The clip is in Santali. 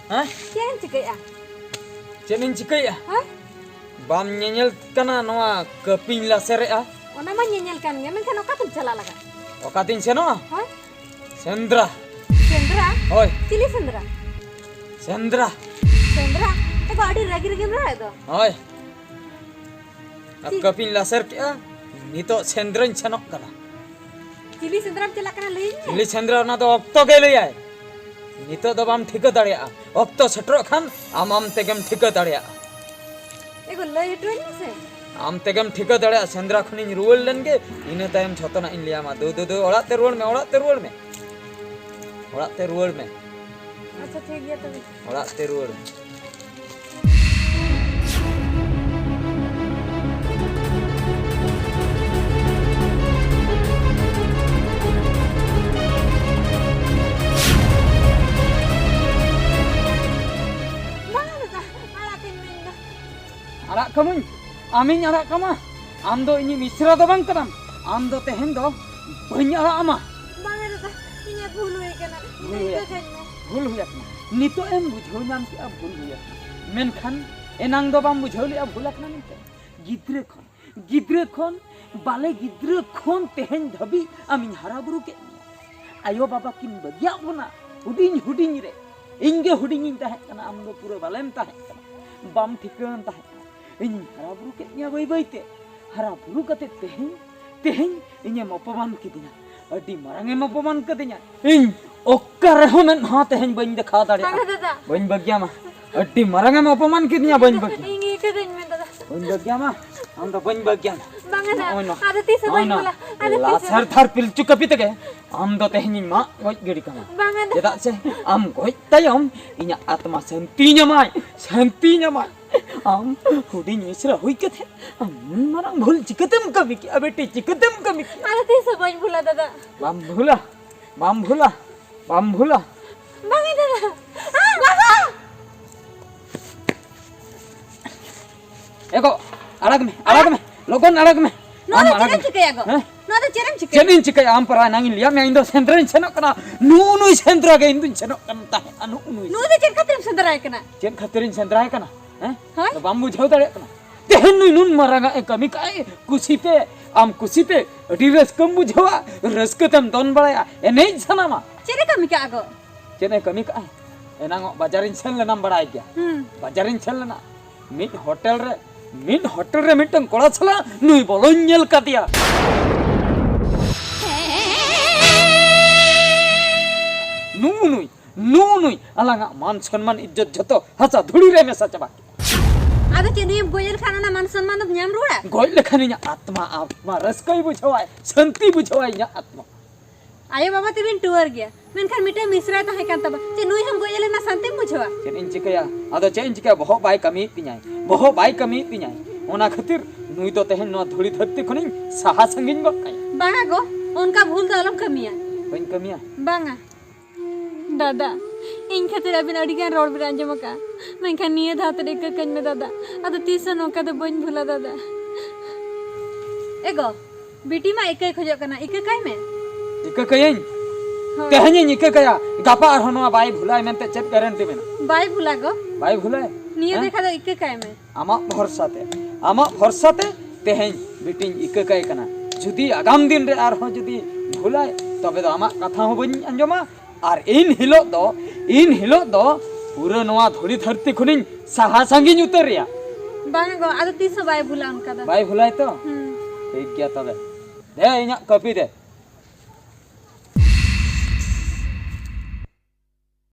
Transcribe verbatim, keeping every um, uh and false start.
ᱦᱮᱸ? ᱪᱮᱫ ᱮᱢ ᱪᱤᱠᱟᱹᱭᱮᱫᱼᱟ? ᱪᱮᱫ ᱤᱧ ᱪᱤᱠᱟᱹᱭᱮᱫᱼᱟ? ᱦᱮᱸ? ᱵᱟᱢ ᱧᱮᱧᱮᱞ ᱠᱟᱱᱟ ᱱᱚᱣᱟ ᱠᱟᱹᱯᱤᱧ ᱞᱟᱥᱮᱨᱮᱜᱼᱟ? ᱚᱱᱟ ᱢᱟ ᱧᱮᱧᱮᱞ ᱠᱟᱱ ᱜᱮ, ᱢᱮᱱᱠᱷᱟᱱ ᱚᱠᱟᱛᱮᱢ ᱪᱟᱞᱟᱜ ᱞᱟᱜᱟᱜ? ᱚᱠᱟᱛᱤᱧ ᱥᱮᱱᱚᱜᱼᱟ? ᱦᱳᱭ᱾ ᱥᱮᱸᱫᱽᱨᱟ᱾ ᱥᱮᱸᱫᱽᱨᱟ? ᱦᱳᱭ᱾ ᱪᱤᱞᱤ ᱥᱮᱸᱫᱽᱨᱟ? ᱥᱮᱸᱫᱽᱨᱟ᱾ ᱥᱮᱸᱫᱽᱨᱟ? ᱮ ᱜᱚ, ᱟᱹᱰᱤ ᱨᱟᱹᱜᱤ ᱨᱟᱹᱜᱤᱢ ᱨᱚᱲᱮᱫ ᱫᱚ᱾ ᱦᱳᱭ᱾ ᱟᱨ ᱪᱤ- ᱠᱟᱹᱯᱤᱧ ᱞᱟᱥᱮᱨ ᱠᱮᱜᱼᱟ, ᱱᱤᱛᱚᱜ ᱥᱮᱸᱫᱽᱨᱟᱧ ᱥᱮᱱᱚᱜ ᱠᱟᱱᱟ᱾ ᱪᱤᱞᱤ ᱥᱮᱸᱫᱽᱨᱟᱢ ᱪᱟᱞᱟᱜ ᱠᱟᱱᱟ ᱞᱟᱹᱭᱟᱹᱧ ᱢᱮ? ᱪᱤᱞᱤ ᱥᱮᱸᱫᱽᱨᱟ, ᱚᱱᱟ ᱫᱚ ᱚᱠᱛᱚ ᱜᱮ ᱞᱟᱹᱭᱟᱭ᱾ ᱱᱤᱛᱚᱜ ᱫᱚ ᱵᱟᱢ ᱴᱷᱤᱠᱟᱹ ᱫᱟᱲᱮᱭᱟᱜᱼᱟ, ᱚᱠᱛᱚ ᱥᱮᱴᱮᱨᱚᱜ ᱠᱷᱟᱱ ᱟᱢ ᱟᱢ ᱛᱮᱜᱮᱢ ᱴᱷᱤᱠᱟᱹ ᱫᱟᱲᱮᱭᱟᱜᱼᱟ᱾ ᱮ ᱜᱚ, ᱞᱟᱹᱭ ᱦᱚᱴᱚ ᱟᱹᱧ ᱢᱮᱥᱮ᱾ ᱟᱢ ᱛᱮᱜᱮᱢ ᱴᱷᱤᱠᱟᱹ ᱫᱟᱲᱮᱭᱟᱜᱼᱟ, ᱥᱮᱸᱫᱽᱨᱟ ᱠᱷᱚᱱᱤᱧ ᱨᱩᱣᱟᱹᱲ ᱞᱮᱱ ᱜᱮ, ᱤᱱᱟᱹ ᱛᱟᱭᱚᱢ ᱡᱷᱚᱛᱚᱱᱟᱜ ᱤᱧ ᱞᱟᱹᱭᱟᱢᱟ᱾ ᱫᱩ, ᱫᱩ, ᱫᱩ, ᱚᱲᱟᱜ ᱛᱮ ᱨᱩᱣᱟᱹᱲ ᱢᱮ, ᱚᱲᱟᱜ ᱛᱮ ᱨᱩᱣᱟᱹᱲ ᱢᱮ, ᱚᱲᱟᱜ ᱛᱮ ᱨᱩᱣᱟᱹᱲ ᱢᱮ᱾ ᱟᱪᱪᱷᱟ, ᱴᱷᱤᱠ ᱜᱮᱭᱟ ᱛᱚᱵᱮ᱾ ᱚᱲᱟᱜ ᱛᱮ ᱨᱩᱣᱟᱹᱲ ᱢᱮ᱾ ᱵᱟᱝ ᱫᱟᱫᱟ, ᱟᱲᱟᱜ ᱠᱟᱹᱧ ᱢᱮ ᱤᱧ ᱫᱚ᱾ ᱟᱲᱟᱜ ᱠᱟᱹᱢᱟᱹᱧ? ᱟᱢᱤᱧ ᱟᱲᱟᱜ ᱠᱟᱢᱟ? ᱟᱢ ᱫᱚ ᱤᱧᱤᱡ ᱢᱤᱥᱨᱟ ᱫᱚ ᱵᱟᱝ ᱠᱟᱱᱟᱢ᱾ ᱟᱢ ᱫᱚ ᱛᱮᱦᱮᱧ ᱫᱚ ᱵᱟᱹᱧ ᱟᱲᱟᱜ ᱟᱢᱟ᱾ ᱵᱟᱝᱟ ᱫᱟᱫᱟ, ᱤᱧᱟᱹᱜ ᱵᱷᱩᱞ ᱦᱩᱭ ᱟᱠᱟᱱᱟ᱾ ᱵᱷᱩᱞ ᱦᱩᱭ ᱤᱧ ᱟᱠᱟᱱᱟ᱾ ᱠᱟᱹᱧ ᱢᱮ᱾ ᱵᱷᱩᱞ ᱦᱩᱭ ᱟᱠᱟᱱᱟ᱾ ᱱᱤᱛᱚᱜ ᱮᱢ ᱵᱩᱡᱷᱟᱹᱣ ᱧᱟᱢ ᱠᱮᱜᱼᱟ ᱵᱷᱩᱞ ᱦᱩᱭ ᱟᱠᱟᱱᱟ᱾ ᱢᱮᱱᱠᱷᱟᱱ ᱮᱱᱟᱝ ᱫᱚ ᱵᱟᱢ ᱵᱩᱡᱷᱟᱹᱣ ᱞᱮᱜᱼᱟ ᱵᱷᱩᱞ ᱟᱠᱟᱱᱟ ᱢᱮᱱᱛᱮ᱾ ᱜᱤᱫᱽᱨᱟᱹ ᱠᱷᱚᱱ, ᱜᱤᱫᱽᱨᱟᱹ ᱠᱷᱚᱱ, ᱵᱟᱞᱮ ᱜᱤᱫᱽᱨᱟᱹ ᱠᱷᱚᱱ ᱛᱮᱦᱮᱧ ᱫᱷᱟᱹᱵᱤᱡ ᱟᱢᱤᱧ ᱦᱟᱨᱟ ᱵᱩᱨᱩ ᱠᱮᱫ ᱢᱮᱭᱟ᱾ ᱟᱭᱳ ᱵᱟᱵᱟ ᱠᱤᱱ ᱵᱟᱹᱜᱤᱭᱟᱜ ᱵᱚᱱᱟ ᱦᱩᱰᱤᱧ ᱦᱩᱰᱤᱧ ᱨᱮ᱾ ᱤᱧ ᱜᱮ ᱦᱩᱰᱤᱧᱤᱧ ᱛᱟᱦᱮᱸ ᱠᱟᱱᱟ, ᱟᱢ ᱫᱚ ᱯᱩᱨᱟᱹ ᱵᱟᱞᱮᱢ ᱛᱟᱦᱮᱸ ᱠᱟᱱᱟ, ᱵᱟᱢ ᱴᱷᱤᱠᱟᱹᱣᱟᱱ ᱛᱟᱦᱮᱸ ᱠᱟᱱᱟ᱾ ᱤᱧᱤᱧ ᱦᱟᱨᱟ ᱵᱩᱨᱩ ᱠᱮᱫ ᱢᱮᱭᱟ ᱵᱟᱹᱭ ᱵᱟᱹᱭ ᱛᱮ᱾ ᱦᱟᱨᱟ ᱵᱩᱨᱩ ᱠᱟᱛᱮ ᱛᱮᱦᱮᱧ, ᱛᱮᱦᱮᱧ ᱤᱧᱮᱢ ᱚᱯᱚᱢᱟᱱ ᱠᱤᱫᱤᱧᱟ᱾ ᱟᱹᱰᱤ ᱢᱟᱨᱟᱝ ᱮᱢ ᱚᱯᱚᱢᱟᱱ ᱠᱟᱹᱫᱤᱧᱟ᱾ ᱤᱧ ᱚᱠᱟ ᱨᱮᱦᱚᱸ ᱢᱮᱫ ᱦᱚᱸ ᱛᱮᱦᱮᱧ ᱵᱟᱹᱧ ᱫᱮᱠᱷᱟᱣ ᱫᱟᱲᱮᱭᱟᱜᱼᱟ᱾ ᱵᱟᱝᱟ ᱫᱟᱫᱟ᱾ ᱵᱟᱹᱧ ᱵᱟᱹᱜᱤᱭᱟᱢᱟ᱾ ᱟᱹᱰᱤ ᱢᱟᱨᱟᱝ ᱮᱢ ᱚᱯᱚᱢᱟᱱ ᱠᱤᱫᱤᱧᱟ, ᱵᱟᱹᱧ ᱵᱟᱹᱜᱤᱭᱟ᱾ ᱤᱧ ᱤᱠᱟᱹ ᱠᱟᱹᱧ ᱢᱮ ᱫᱟᱫᱟ᱾ ᱵᱟᱹᱧ ᱵᱟᱹᱜᱤᱭᱟᱢᱟ᱾ ᱟᱢ ᱫᱚ ᱵᱟᱹᱧ ᱵᱟᱹᱜᱤᱭᱟᱢᱟ᱾ ᱵᱟᱝᱟ ᱫᱟ, ᱱᱚᱜᱼᱚᱭ ᱱᱚᱣᱟ᱾ ᱟᱫᱚ ᱛᱤᱥ ᱦᱚᱸ ᱱᱚᱜᱼᱚᱭ ᱵᱟᱹᱧ ᱱᱚᱣᱟ᱾ ᱵᱷᱩᱞᱟ᱾ ᱟᱫᱚ ᱛᱤᱥ ᱦᱚᱸ᱾ ᱞᱟᱥᱮᱨ ᱫᱷᱟᱨ ᱯᱤᱞᱪᱩ ᱠᱟᱹᱯᱤ ᱛᱮᱜᱮ ᱟᱢ ᱫᱚ ᱛᱮᱦᱮᱧᱤᱧ ᱢᱟᱜ ᱜᱚᱡ ᱜᱤᱰᱤ ᱠᱟᱢᱟ᱾ ᱵᱟᱝᱟ ᱫᱟ᱾ ᱪᱮᱫᱟᱜ ᱥᱮ ᱟᱢ ᱜᱚᱡ ᱛᱟᱭᱚᱢ ᱤᱧᱟᱹᱜ ᱟᱛᱢᱟ ᱥᱟᱹᱱᱛᱤ ᱧᱟᱢᱟᱭ, ᱥᱟᱹᱱᱛᱤ ᱧᱟᱢᱟᱭ᱾ ᱟᱢ ᱦᱩᱰᱤᱧ ᱢᱤᱥᱨᱟ ᱦᱩᱭ ᱠᱟᱛᱮ ᱟᱢ ᱱᱩᱱ ᱢᱟᱨᱟᱝ ᱵᱷᱩᱞ ᱪᱤᱠᱟᱹᱛᱮᱢ ᱠᱟᱹᱢᱤ ᱠᱮᱜᱼᱟ ᱵᱤᱴᱤ, ᱪᱤᱠᱟᱹᱛᱮᱢ ᱠᱟᱹᱢᱤ ᱠᱮᱜᱼᱟ? ᱟᱫᱚ ᱛᱤᱥ ᱦᱚᱸ ᱵᱟᱹᱧ ᱵᱷᱩᱞᱟ ᱫᱟᱫᱟ᱾ ᱵᱟᱢ ᱵᱷᱩᱞᱟ, ᱵᱟᱢ ᱵᱷᱩᱞᱟ, ᱵᱟᱢ ᱵᱷᱩᱞᱟ᱾ ᱵᱟᱝᱟ ᱫᱟᱫᱟ᱾ ᱟᱨ ᱵᱟᱵᱟ! ᱮᱜᱚ, ᱟᱲᱟᱜᱽ ᱢᱮ, ᱟᱲᱟᱜᱽ ᱢᱮ, ᱞᱚᱜᱚᱱ ᱟᱲᱟᱜᱽ ᱢᱮ᱾ ᱱᱚᱣᱟ ᱟᱢ ᱫᱚ ᱟᱲᱟᱜᱽ ᱪᱮᱫ ᱮᱢ ᱢᱮ᱾ ᱪᱤᱠᱟᱹᱭᱟ ᱜᱚ? ᱦᱮᱸ? ᱟᱫᱚ ᱪᱮᱫ ᱮᱢ ᱪᱤᱠᱟᱹᱭᱟ? ᱪᱮᱫ ᱤᱧ ᱪᱤᱠᱟᱹᱭᱟ? ᱟᱢ ᱯᱟᱨᱟ ᱮᱱᱟᱝ ᱤᱧ ᱞᱟᱹᱭᱟᱢ ᱢᱮᱭᱟ, ᱤᱧ ᱫᱚ ᱥᱮᱸᱫᱽᱨᱟᱧ ᱥᱮᱱᱚᱜ ᱠᱟᱱᱟ᱾ ᱱᱩᱜᱼᱩ ᱱᱩᱭ ᱥᱮᱸᱫᱽᱨᱟ ᱜᱮ ᱤᱧ ᱫᱩᱧ ᱥᱮᱱᱚᱜ ᱠᱟᱱ ᱛᱟᱦᱮᱸᱫ᱾ ᱱᱩᱜᱼᱩ ᱱᱩᱭ᱾ ᱱᱩᱭ ᱫᱚ ᱪᱮᱫ ᱠᱷᱟᱹᱛᱤᱨᱮᱢ ᱥᱮᱸᱫᱽᱨᱟᱭ ᱠᱟᱱᱟ? ᱦᱮᱸ? ᱪᱮᱫ ᱠᱷᱟᱹᱛᱤᱨᱤᱧ ᱥᱮᱸᱫᱽᱨᱟᱭ ᱠᱟᱱᱟ? ᱦᱮᱸ? ᱦᱳᱭ᱾ ᱟᱫᱚ ᱵᱟᱢ ᱵᱩᱡᱷᱟᱹᱣ ᱫᱟᱲᱮᱭᱟᱜ ᱠᱟᱱᱟ? ᱛᱮᱦᱮᱧ ᱱᱩᱭ ᱱᱩᱱ ᱢᱟᱨᱟᱝ ᱟᱜ ᱮ ᱠᱟᱹᱢᱤ ᱠᱟᱜᱼᱟᱭ, ᱠᱩᱥᱤᱛᱮ, ᱟᱢ ᱠᱩᱥᱤᱛᱮ, ᱟᱹᱰᱤ ᱨᱟᱹᱥᱠᱟᱹᱢ ᱵᱩᱡᱷᱟᱹᱣᱟ, ᱨᱟᱹᱥᱠᱟᱹ ᱛᱮᱢ ᱫᱚᱱ ᱵᱟᱲᱟᱭᱟ, ᱮᱱᱮᱡ ᱥᱟᱱᱟᱢᱟ᱾ ᱪᱮᱫ ᱮ ᱠᱟᱹᱢᱤ ᱠᱟᱜᱼᱟ ᱜᱚ? ᱪᱮᱫ ᱮ ᱠᱟᱹᱢᱤ ᱠᱟᱜᱼᱟ? ᱮᱱᱟᱝᱚᱜ ᱵᱟᱡᱟᱨᱤᱧ ᱥᱮᱱ ᱞᱮᱱᱟᱢ ᱵᱟᱲᱟᱭ ᱜᱮᱭᱟ᱾ ᱦᱩᱸ᱾ ᱵᱟᱡᱟᱨᱤᱧ ᱥᱮᱱ ᱞᱮᱱᱟ, ᱢᱤᱫ ᱦᱳᱴᱮᱞ ᱨᱮ, ᱢᱤᱫ ᱦᱳᱴᱮᱞ ᱨᱮ ᱢᱤᱫᱴᱟᱝ ᱠᱚᱲᱟ ᱥᱟᱞᱟᱜ ᱱᱩᱭ ᱵᱚᱞᱚᱧ ᱧᱮᱞ ᱠᱟᱫᱮᱭᱟ᱾ ᱱᱩᱜᱼᱩ ᱱᱩᱭ, ᱱᱩᱜᱼᱩ ᱱᱩᱭ ᱟᱞᱟᱝᱟᱜ ᱢᱟᱱ ᱥᱚᱱᱢᱟᱱ ᱤᱡᱽᱡᱚᱛ ᱡᱷᱚᱛᱚ ᱦᱟᱥᱟ ᱫᱷᱩᱲᱤ ᱨᱮ ᱢᱮᱥᱟ ᱪᱟᱵᱟ ᱠᱮᱫᱟ᱾ ᱟᱫᱚ ᱪᱮᱫ, ᱱᱩᱭᱮᱢ ᱜᱚᱡ ᱞᱮᱠᱷᱟᱱ ᱚᱱᱟ ᱢᱟᱱ ᱥᱚᱱᱢᱟᱱ ᱫᱚᱢ ᱧᱟᱢ ᱨᱩᱣᱟᱹᱲᱟ? ᱜᱚᱡ ᱞᱮᱠᱷᱟᱱ ᱤᱧᱟᱹᱜ ᱟᱛᱢᱟ, ᱟᱛᱢᱟ ᱨᱟᱹᱥᱠᱟᱹᱭ ᱵᱩᱡᱷᱟᱹᱣᱟᱭ, ᱥᱟᱹᱱᱛᱤ ᱵᱩᱡᱷᱟᱹᱣᱟᱭ ᱤᱧᱟᱹᱜ ᱟᱛᱢᱟ᱾ ᱟᱭᱳ ᱵᱟᱵᱟ ᱛᱮᱵᱤᱱ ᱴᱩᱣᱟᱹᱨ ᱜᱮᱭᱟ, ᱢᱮᱱᱠᱷᱟᱱ ᱢᱤᱫᱴᱟᱝ ᱢᱤᱥᱨᱟᱭ ᱛᱟᱦᱮᱸ ᱠᱟᱱ ᱛᱟᱢᱟ, ᱪᱮᱫ ᱱᱩᱭ ᱦᱚᱸᱢ ᱜᱚᱡ ᱞᱮᱱᱟ ᱥᱟᱱᱛᱤᱢ ᱵᱩᱡᱷᱟᱹᱣᱟ? ᱪᱮᱫ ᱤᱧ ᱪᱤᱠᱟᱹᱭᱟ? ᱟᱫᱚ ᱪᱮᱫ ᱤᱧ ᱪᱤᱠᱟᱹᱭᱟ? ᱵᱚᱦᱚᱜ ᱵᱟᱭ ᱠᱟᱹᱢᱤᱭᱮᱫ ᱛᱤᱧᱟᱭ, ᱵᱚᱦᱚᱜ ᱵᱟᱭ ᱠᱟᱹᱢᱤᱭᱮᱫ ᱛᱤᱧᱟᱭ᱾ ᱚᱱᱟ ᱠᱷᱟᱹᱛᱤᱨ ᱱᱩᱭ ᱫᱚ ᱛᱮᱦᱮᱧ ᱱᱚᱣᱟ ᱫᱷᱩᱲᱤ ᱫᱷᱟᱹᱨᱛᱤ ᱠᱷᱚᱱᱤᱧ ᱥᱟᱦᱟ ᱥᱟᱺᱜᱤᱧ ᱜᱚᱫ ᱠᱟᱭᱟ᱾ ᱵᱟᱝᱟ ᱜᱚ, ᱚᱱᱠᱟ ᱵᱷᱩᱞ ᱫᱚ ᱟᱞᱚᱢ ᱠᱟᱹᱢᱤᱭᱟ᱾ ᱵᱟᱹᱧ ᱠᱟᱹᱢᱤᱭᱟ? ᱵᱟᱝᱟ᱾ ᱫᱟᱫᱟ, ᱤᱧ ᱠᱷᱟᱹᱛᱤᱨ ᱟᱹᱵᱤᱱ ᱟᱹᱰᱤ ᱜᱟᱱ ᱨᱚᱲ ᱵᱤᱱ ᱟᱸᱡᱚᱢ ᱟᱠᱟᱫᱼᱟ, ᱢᱮᱱᱠᱷᱟᱱ ᱱᱤᱭᱟᱹ ᱫᱷᱟᱣ ᱛᱮᱫ ᱤᱠᱟᱹ ᱠᱟᱹᱧ ᱢᱮ ᱫᱟᱫᱟ᱾ ᱟᱫᱚ ᱛᱤᱥ ᱦᱚᱸ ᱱᱚᱝᱠᱟ ᱫᱚ ᱵᱟᱹᱧ ᱵᱷᱩᱞᱟ ᱫᱟᱫᱟ᱾ ᱮ ᱜᱚ, ᱵᱤᱴᱤ ᱢᱟ ᱤᱠᱟᱹᱭ ᱠᱷᱚᱡᱚᱜ ᱠᱟᱱᱟ, ᱤᱠᱟᱹ ᱠᱟᱭ ᱢᱮ᱾ ᱤᱠᱟᱹ ᱠᱟᱹᱭᱟᱹᱧ? ᱦᱳᱭ᱾ ᱛᱮᱦᱮᱧᱤᱧ ᱤᱠᱟᱹ ᱠᱟᱭᱟ, ᱜᱟᱯᱟ ᱟᱨᱦᱚᱸ ᱱᱚᱣᱟ ᱵᱟᱭ ᱵᱷᱩᱞᱟᱭ ᱢᱮᱱᱛᱮ ᱪᱮᱫ ᱜᱟᱨᱮᱱᱴᱤ ᱢᱮᱱᱟᱜᱼᱟ? ᱵᱟᱭ ᱵᱷᱩᱞᱟ ᱜᱚ᱾ ᱵᱟᱭ ᱵᱷᱩᱞᱟᱭ? ᱱᱤᱭᱟᱹ ᱦᱮᱸ? ᱫᱮᱠᱷᱟ ᱫᱚ ᱤᱠᱟᱹ ᱠᱟᱭ ᱢᱮ᱾ ᱟᱢᱟᱜ ᱵᱷᱚᱨᱥᱟ ᱛᱮ, ᱟᱢᱟᱜ ᱵᱷᱚᱨᱥᱟ ᱛᱮ ᱛᱮᱦᱮᱧ ᱵᱤᱴᱤᱧ ᱤᱠᱟᱹ ᱠᱟᱭ ᱠᱟᱱᱟ᱾ ᱡᱩᱫᱤ ᱟᱜᱟᱢ ᱫᱤᱱ ᱨᱮ ᱟᱨᱦᱚᱸ ᱡᱩᱫᱤ ᱵᱷᱩᱞᱟᱭ, ᱛᱚᱵᱮ ᱫᱚ ᱟᱢᱟᱜ ᱠᱟᱛᱷᱟ ᱦᱚᱸ ᱵᱟᱹᱧ ᱟᱸᱡᱚᱢᱟ᱾ ᱟᱨ ᱤᱱ ᱦᱤᱞᱳᱜ ᱫᱚ, ᱤᱱ ᱦᱤᱞᱳᱜ ᱫᱚ ᱯᱩᱨᱟᱹ ᱱᱚᱣᱟ ᱫᱷᱩᱲᱤ ᱫᱷᱟᱹᱨᱛᱤ ᱠᱷᱚᱱᱤᱧ ᱥᱟᱦᱟ ᱥᱟᱺᱜᱤᱧ ᱩᱛᱟᱹᱨᱮᱭᱟ᱾ ᱵᱟᱝ ᱜᱚ, ᱟᱫᱚ ᱛᱤᱥ ᱦᱚᱸ ᱵᱟᱭ ᱵᱷᱩᱞᱟ ᱚᱱᱠᱟ ᱫᱚ᱾ ᱵᱟᱭ ᱵᱷᱩᱞᱟᱭ ᱛᱚ? ᱦᱩᱸ᱾ ᱴᱷᱤᱠ ᱜᱮᱭᱟ ᱛᱚᱵᱮ᱾ ᱫᱮ, ᱤᱧᱟᱹᱜ ᱠᱟᱹᱯᱤ ᱫᱮ᱾